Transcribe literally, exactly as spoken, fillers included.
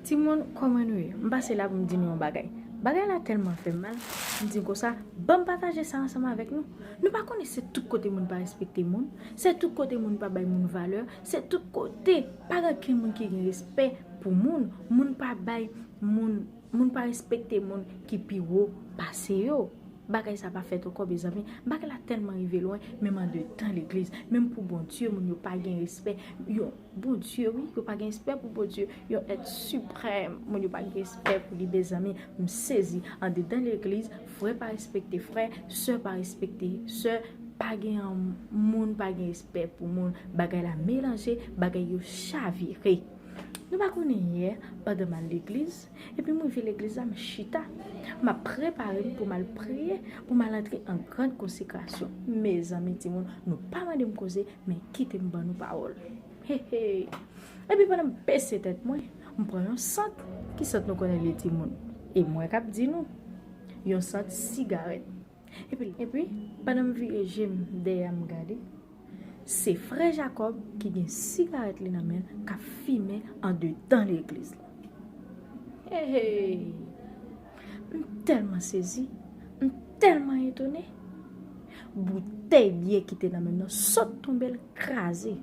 Timoun, kòman nou ye? M pase la pou m di nou yon bagay. Bagay la tèlman fè m mal, m di konsa, ban m pataje sa ansanm avèk nou. Nou pa konnen se tout kote moun pa respekte moun, se tout kote moun pa bay moun valè, se tout kote pa gen okenn moun ki gen respè pou moun, moun pa bay moun, moun pa respekte moun ki pi wo pase yo. Bagay sa pa fèt ankò, mezanmi. Bagay la tèlman rive lwen, menm andedan legliz, menm pou Bondye, moun yo pa gen respè. Yo, Bondye, wi, yo pa gen respè pou Bondye. Yon èt siprèm, moun yo pa gen respè pou li, mezanmi. M sezi. Andedan legliz, frè pa respekte frè, sè pa respekte sè, pa gen yon moun pa gen respè pou moun. Bagay la melanje, bagay yo chavire. Nou pa konnen yè, pandan m al legliz, epi m rive legliz la, m chita. M ap prepare m pou m al priye, pou m al antre an grand konsekrasyon. Mezanmi, timoun, nou pa mande m koze, men kite m ban nou pawòl. He, he. Epi pandan m bese tèt mwen, m pran yon sant. Ki sant nou konnen li ye, timoun? E mwen k ap di nou, yon sant sigarèt. Epi, epi, pandan m vire je m dèyè m gade, se frè Jakòb ki gen sigarèt li nan men l k ap fimen andedan legliz la. Hey, hey. M tèlman sezi, m tèlman etone. Boutèy byè ki te nan men m nan sot tonbe, l kraze.